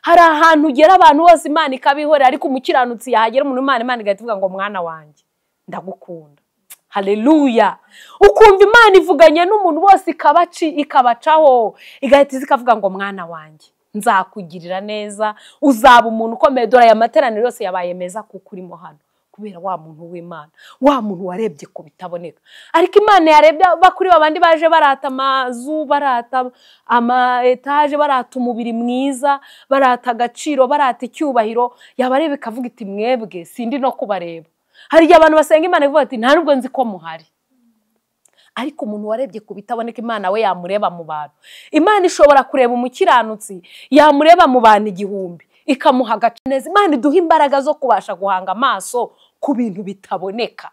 Hari ahantu ugera abantu bose Imana ikabihorera, ariko umukiranutsi yahagera umuntu Imana igahita ivuga ngo mwana wanjye ndagukunda. Haleluya. Ukumva Imana ivuganye n'umuntu bose ikabacaho, igahita iza ikavuga ngo mwana wanjye nzakugirira neza, uzaba umuntu ukomeye, dore aya materaniro yose yabaye meza kuko urimo hano kubera wa muntu w'Imana, wa muntu warebye ku bitaboneka. Ariko Imana yarebye bakuri babandi baje barata amazu, barata ama etaje, barata umubiri mwiza, barata agaciro, barata icyubahiro, yabareba ikavuga iti mwebwe sindi no kubareba. Hari igihe abantu basenga Imana ivuga ati nta nubwo nzi ko muhari. Ariko umuntu warebye ku bitaboneka Imana we yamureba mu bantu. Imana ishobora kureba umukiranutsi, yamureba mu bantu igihumbi, ikamuha agaciro neza. Imana iduha imbaraga zo kubasha guhanga amaso ku bintu bitaboneka.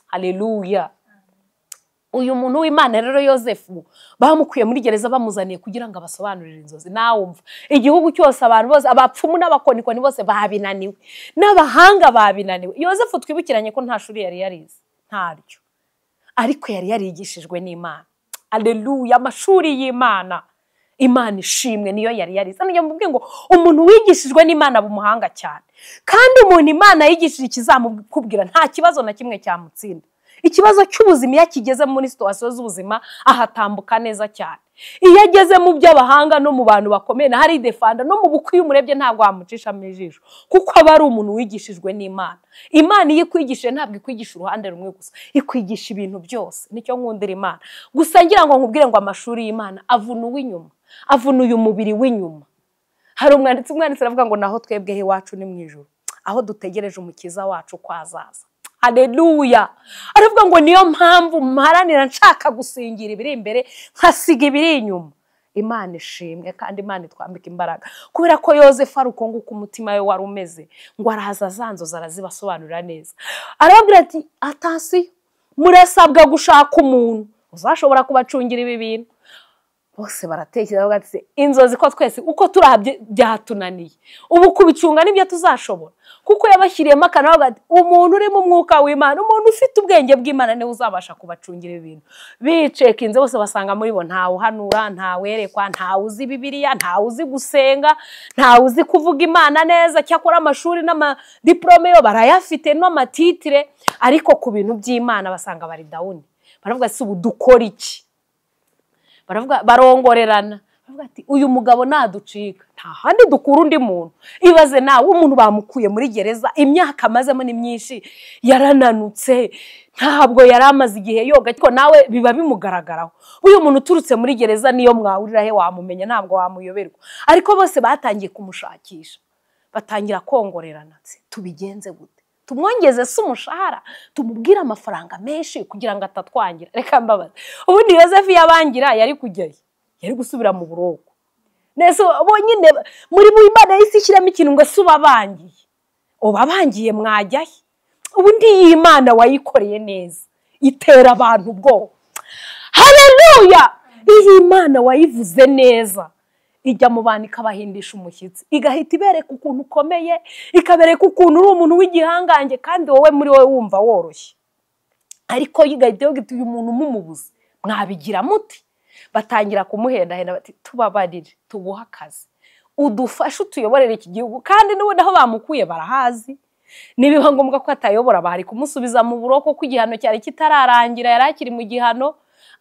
Haleluya. Uyu muntu w'Imana rero Yozefu bamukuye muri gereza bamuzaniye kugira ngo abasobanurire inzozi. Nawe umva igihugu cyose abantu bose, abapfumu n'abakonikoni bose babinaniwe, n'abahanga babinaniwe. Yozefu twibukiranye ko nta shuri yari yarize, ntaryo, ariko yari yarigishijwe n'Imana. Haleluya. Amashuri y'Imana, Imana ishimwe, niyo yari yarize. None mubwiye ngo umuntu wigishijwe n'Imana aba umuhanga cyane, kandi umuntu Imana yigishije ikizamukubwira nta kibazo na kimwe cyamutsinda. Ikibazo cy'ubuzima iyo akigeze muri situation z'ubuzima ahatambuka neza cyane. Iyo ageze mu by'abahanga no mu bantu bakomeye na hari defanda no mu bukwe, iyo umurebye ntabwo wamucishamo ijisho, kuko aba ari umuntu wigishijwe n'Imana. Imana iyo ikwigishije ntabwo ikwigisha uruhande rumwe gusa, ikwigisha ibintu byose. Nicyo nkundira Imana. Gusa ngira ngo nkubwire ngo amashuri y'Imana avuna uw'inyuma, avuna uyu mubiri w'inyuma. Hari umwanditsi aravuga ngo naho twebweho iwacu ni mu ijuru, aho dutegereje umukiza wacu ko azaza. Haleluya. Aravuga ngo niyo mpamvu mparanira nshaka gusingira ibiri imbere nkasiga ibiri inyuma. Imana ishimwe kandi Imana itwambika imbaraga. Kubera ko Yozefu ari uko nguko umutima we wari umeze, ngo araza zanzoza arazibasobanurira neza. Arababwira ati attention, murasabwa gushaka umuntu uzashobora kubacungira ibi bintu. Bose baratekereza bavuga ati inzozi ko twese uko turabye byatunaniye, ubu kubicunga nibyo tuzashobora. Kuko yabashyiriyemo akantu bavuga ati umuntu uri mu mwuka w'Imana, umuntu ufite ubwenge bw'Imana niwe uzabasha kubacungira ibintu. Bicekinze bose basanga muri bo ntawe uhanura, ntawerekwa, ntawe uzi Bibiliya, ntawe uzi gusenga, ntawe uzi kuvuga Imana neza. Cyakora amashuri n'amadiplome yo barayafite n'amatitire, ariko ku bintu by'Imana basanga bari down. Baravuga ati ubu dukora iki? Baravuga, barongorerana, baravuga ati uyu mugabo naducika nta handi dukura undi muntu. Ibaze nawe umuntu bamukuye muri gereza, imyaka amazemo ni myinshi, yarananutse, ntabwo yari amaze igihe yoga, ariko nawe biba bimugaragaraho. Uyu muntu uturutse muri gereza niyo mwahurira he wamumenya, ntabwo wamuyoberwa. Ariko bose batangiye kumushakisha, batangira kongorerana, tubigenze gute? Tumwongeze se umushahara, tumubwire amafaranga menshi kugira ngo atatwangira. Reka mbabaze, ubundi Yozefu yabangira yari kujyayo, yari gusubira mu buroko. Nese bonyine muri Imana yahise ishyiramo ikintu ngo se ubabangiye, ubabangiye mwajyahe? Ubundi iyi Imana wayikoreye neza itera abantu ubwoba. Haleluya. Iyi Imana wayivuze neza ijya mu bantu ikabahindisha umushyitsi, igahita ibereka ukuntu ukomeye, ikabereka ukuntu uri umuntu w'igihangange kandi wowe muri wowe wumva woroshye. Ariko igahita ivuga iti uyu muntu mumubuze mwabigira muti? Batangira kumuhendahenda bati tubabarire tuguhe akazi, udufashe utuyoborere iki gihugu. Kandi n'ubundi aho bamukuye barahazi, nibiba ngombwa ko atayobora bari kumusubiza mu buroko kuko igihano cyari kitararangira, yari akiri mu gihano.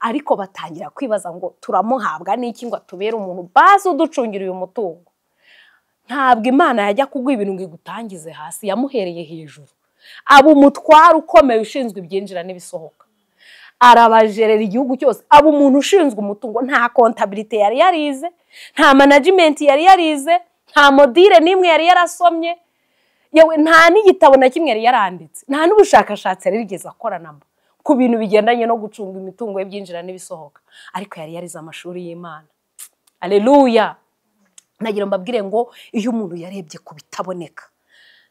Ariko batangira kwibaza ngo turamuhabwa n'iki ngo atubere umuntu bazi uducungira uyu mutungo. Ntabwo Imana yajya kuguha ibintu ngo igutangize hasi, yamuhereye hejuru. Aba umutwaro ukomeye ushinzwe ibyinjira n'ibisohoka, arabajerera igihugu cyose, aba umuntu ushinzwe umutungo. Nta kontabilite yari yarize, nta management yari yarize, nta modire n'imwe yari yarasomye, yewe nta n'igitabo na kimwe yari yaranditse, nta n'ubushakashatsi yari yigeze akora namba ku bintu bigendanye no gucunga imitungo y'ibyinjira n'ibisohoka. Ariko yari yarize amashuri y'Imana. Haleluya! Nagira mbabwire ngo iyo umuntu yarebye ku bitaboneka,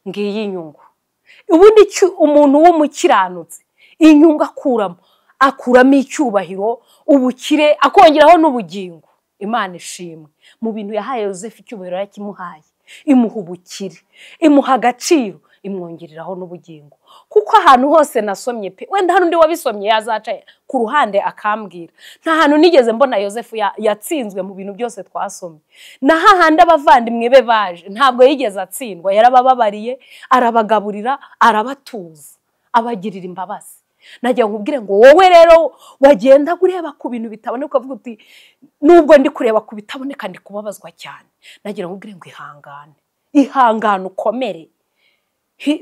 ngiyi inyungu. Ubundi umuntu w'umukiranutsi inyungu akuramo icyubahiro, ubukire, akongeraho n'ubugingo. Imana ishimwe. Mu bintu yahaye Yosefu icyubahiro yarakimuhaye, imuha ubukire, imuha agaciro, imwongereraho n'ubugingo. Kuko ahantu hose nasomye pe, wenda hano undi wabisomye yazaca ku ruhande akambwira, nta hantu nigeze mbona Yosefu yatsinzwe mu bintu byose twasomye. Na hahandi abavandimwe be baje ntabwo yigeze atsindwa, yarabababariye, arabagaburira, arabatuza, abagirira imbabazi. Nagira nkubwire ngo wowe rero wagenda ureba ku bintu bitaboneka ukavuga uti nubwo ndi kureba ku bitaboneka ndi kubabazwa cyane, nagira nkubwire ngo ihangane, ihangane ukomere,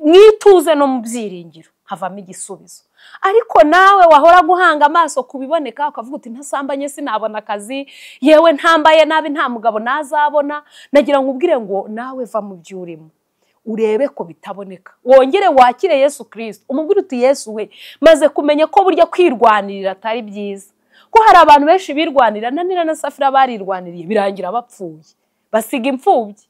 mwituze no mu byiringiro havamo igisubizo. Ariko nawe wahora guhanga amaso kubiboneka ukavuga uti ntasambanye sinabona akazi, yewe ntambaye nabi nta mugabo nazabona, nagira nkubwire ngo nawe va mu byo urimo urebe ko bitaboneka, wongere wakire Yesu Kristo, umubwire uti Yesu we, maze kumenya ko burya kwirwanirira atari byiza, ko hari abantu benshi birwanira, Ananiya na Safira barirwaniriye birangira bapfuye, basiga imfubyi.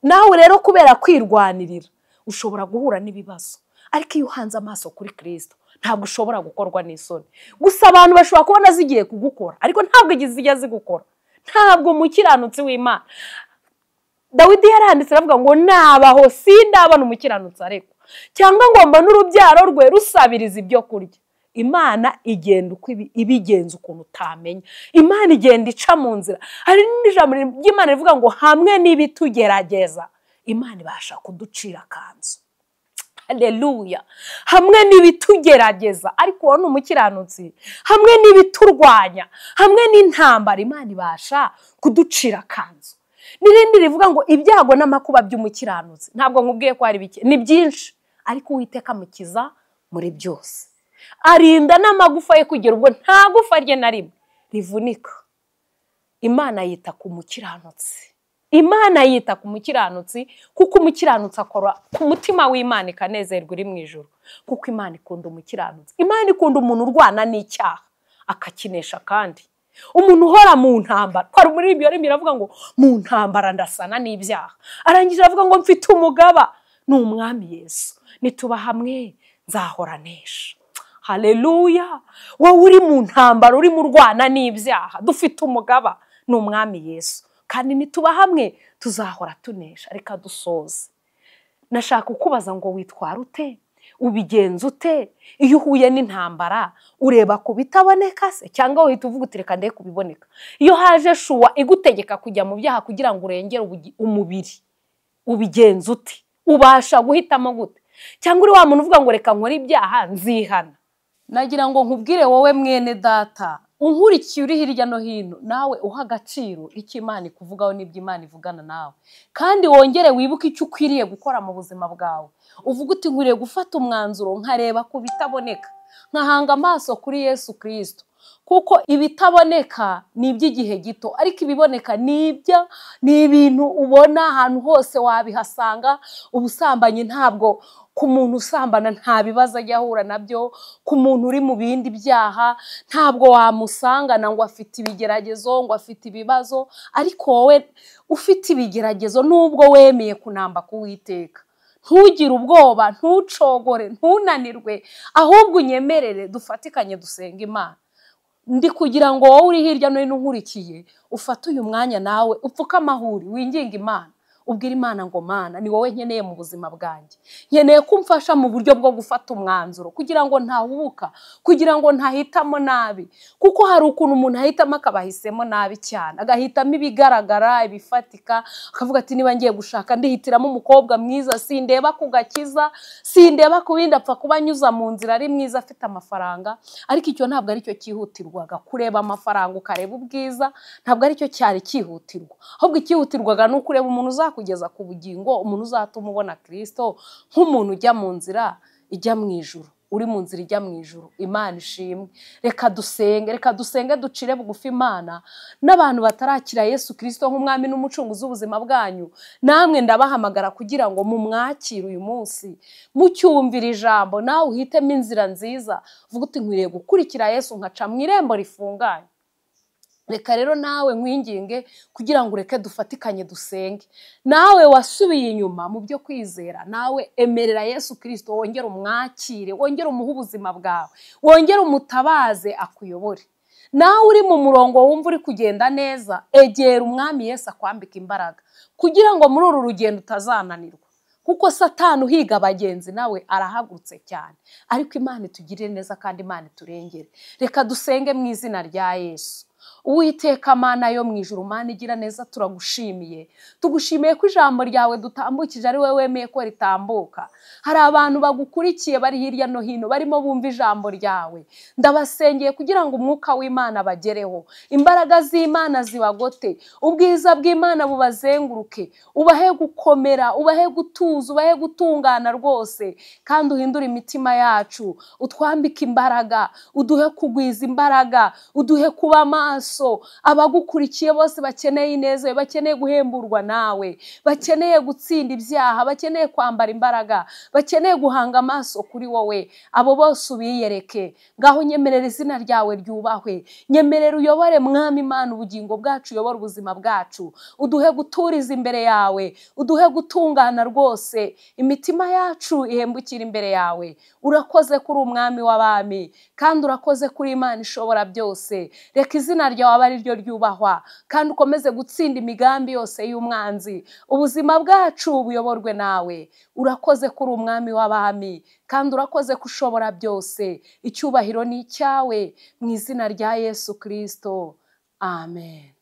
Nawe rero kubera kwirwanirira ushobora guhura n'ibibazo, ariko iyo uhanze amaso kuri Kristo ntabwo ushobora gukorwa n'isoni. Gusa abantu bashobora kubona zigiye kugukora, ariko ntabwo zijya zigukora. Ntabwo umukiranutsi w'Imana, Dawidi yaranditse aravuga ngo nabaho sindabona umukiranutsi ariko, cyangwa ngo mbone urubyaro rwe rusabiriza ibyo kurya. Imana igenda uko ibigenza ukuntu utamenya. Imana igenda ica mu nzira. Hari n'ijambo ry'Imana rivuga ngo hamwe n'ibitugerageza Imana ibasha kuducira akanzu. Haleluya! Hamwe n'ibitugerageza, ariko wowe ni umukiranutsi, hamwe n'ibiturwanya, hamwe n'intambara, Imana ibasha kuducira akanzu. N'irindi rivuga ngo ibyago n'amakuba by'umukiranutsi, ntabwo nkubwiye ko ari bike, ni byinshi, ariko Uwiteka amukiza muri byose, arinda n'amagufa ye kugera ubwo nta gufa rye na rimwe rivunika. Imana yita ku mukiranutsi. Imana yita ku mukiranutsi, kuko umukiranutsi akora ku mutima w'Imana ikanezerwa iri mu ijuru. Kuko Imana ikunda umukiranutsi. Imana ikunda umuntu urwana n'icyaha akakinesha, kandi umuntu uhora mu ntambara. Kwa umuririmbyi yaririmbye aravuga ngo mu ntambara ndasana n'ibyaha, arangije aravuga ngo mfite umugaba ni umwami Yesu, nituba hamwe nzahora nesha. Haleluya! Wowe uri mu ntambara, uri mu rwana n'ibyaha, dufite umugaba ni umwami Yesu, kandi nituba hamwe tuzahora tunesha. Reka dusoze. Nashaka kukubaza ngo witwara ute? Ubigenza ute iyo uhuye n'intambara? Ureba ku bitaboneka se, cyangwa uhita uvuga uti reka ndeke kubiboneka? Iyo haje shuwa igutegeka kujya mu byaha kugira ngo urengere umubiri, ubigenza ute? Ubasha guhitamo gute? Cyangwa uri wa muntu uvuga ngo reka nkore ibyaha nzihana? Nagira ngo nkubwire wowe mwene data unkurikiye uri hirya no hino, nawe uha agaciro icyo Imana ikuvugaho n'ibyo Imana ivugana nawe, kandi wongere wibuke icyo ukwiriye gukora mu buzima bwawe. Uvuga uti nkwiriye gufata umwanzuro nkareba ku bitaboneka, nkahanga amaso kuri Yesu Kristo, kuko ibitaboneka ni iby'igihe gito, ariko ibiboneka ni ibintu ubona ahantu hose wabihasanga. Ubusambanyi ntabwo ku muntu usambana nta bibazo ajya ahura nabyo, ku muntu uri mu bindi byaha ntabwo wamusangana ngo afite ibigeragezo, ngo afite ibibazo. Ariko wowe ufite ibigeragezo nubwo wemeye kunamba k'Uwiteka, ntugire ubwoba, ntucogore, ntunanirwe, ahubwo unyemerere dufatikanye dusenga Imana. Ndi kugira ngo wowe uri hirya no hino unkurikiye ufate uyu mwanya nawe upfuke amahuri, winginge Imana, ubwire Imana ngo Mana ni wowe nkeneye mu buzima bwanjye, nkeneye ko umfasha mu buryo bwo gufata umwanzuro kugira ngo ntahubuka, kugira ngo ntahitamo nabi. Kuko hari ukuntu umuntu ahitamo akabahisemo nabi cyane, agahitamo ibigaragara ibifatika, akavuga ati niba ngiye gushaka ndihitiramo umukobwa mwiza, sindeba ku gakiza, sindeba ku bindi, apfa kuba anyuza mu nzira ari mwiza afite amafaranga. Ariko icyo ntabwo aricyo cyihutirwaga, kureba amafaranga ukareba ubwiza ntabwo aricyo cyari cyihutirwa. Ahubwo icyihutirwaga ni ukureba umuntu uzakugeza ku bugingo, umuntu uzatuma ubona Kristo nk'umuntu ujya mu nzira ijya mu ijuru, uri mu nzira ijya mu ijuru. Imana ishimwe. Reka dusenge, reka dusenge ducire bugufi Imana. N'abantu batarakira Yesu Kristo nk'umwami n'umucunguzi w'ubuzima bwanyu, namwe ndabahamagara kugira ngo mumwakire uyu munsi, mucyumvira ijambo, nawe uhitemo inzira nziza, uvuga uti nkwiriye gukurikira Yesu nkaca mu irembo rifunganye. Reka rero nawe nkwinginge kugira ngo ureke dufatikanye dusenge. Nawe wasubiye inyuma mu byo kwizera, nawe emerera Yesu Kristo, wongere umwakire, wongere umuhe ubuzima bwawe, wongere umutabaze akuyobore. Nawe uri mu murongo wumva uri kugenda neza, egera umwami Yesu akwambika imbaraga kugira ngo muri uru rugendo utazananirwa. Kuko Satani uhiga abagenzi nawe arahagurutse cyane. Ariko Imana itugirire neza kandi Imana iturengere. Reka dusenge mu izina rya Yesu. Uwiteka Mana yo mu ijuru, Mana igira neza, turagushimiye. Tugushimiye ko ijambo ryawe dutambukije ari wowe wemeye ko ritambuka. Hari abantu bagukurikiye bari hirya no hino barimo bumva ijambo ryawe. Ndabasengeye kugira ngo umwuka w'Imana bagereho, imbaraga z'Imana zibagote, ubwiza bw'Imana bubazenguruke, ubahe gukomera, ubahe gutuza, ubahe gutungana rwose. Kandi uhindure imitima yacu, utwambike imbaraga, uduhe kugwiza imbaraga, uduhe kuba maso. Abagukurikiye bose bakeneye ineza, bakeneye guhemburwa nawe, bakeneye gutsinda ibyaha, bakeneye kwambara imbaraga, bakeneye guhanga amaso kuri wowe, abo bose ubiyereke. Ngaho nyemerera izina ryawe ryubahwe, nyemerera uyobore Mwami Imana ubugingo bwacu, uyobore ubuzima bwacu, uduhe guturiza imbere yawe, uduhe gutungana rwose, imitima yacu ihembukira imbere yawe. Urakoze kuri umwami w'abami, kandi urakoze kuri Imana ishobora byose. Reka izina ryawe ari ryo ryubahwa, kandi ukomeze gutsinda imigambi yose y'umwanzi. Ubuzima bwacu buyoborwe nawe. Urakoze kuri umwami w'abami, kandi urakoze kushobora byose. Icyubahiro ni icyawe mu izina rya Yesu Kristo. Amen.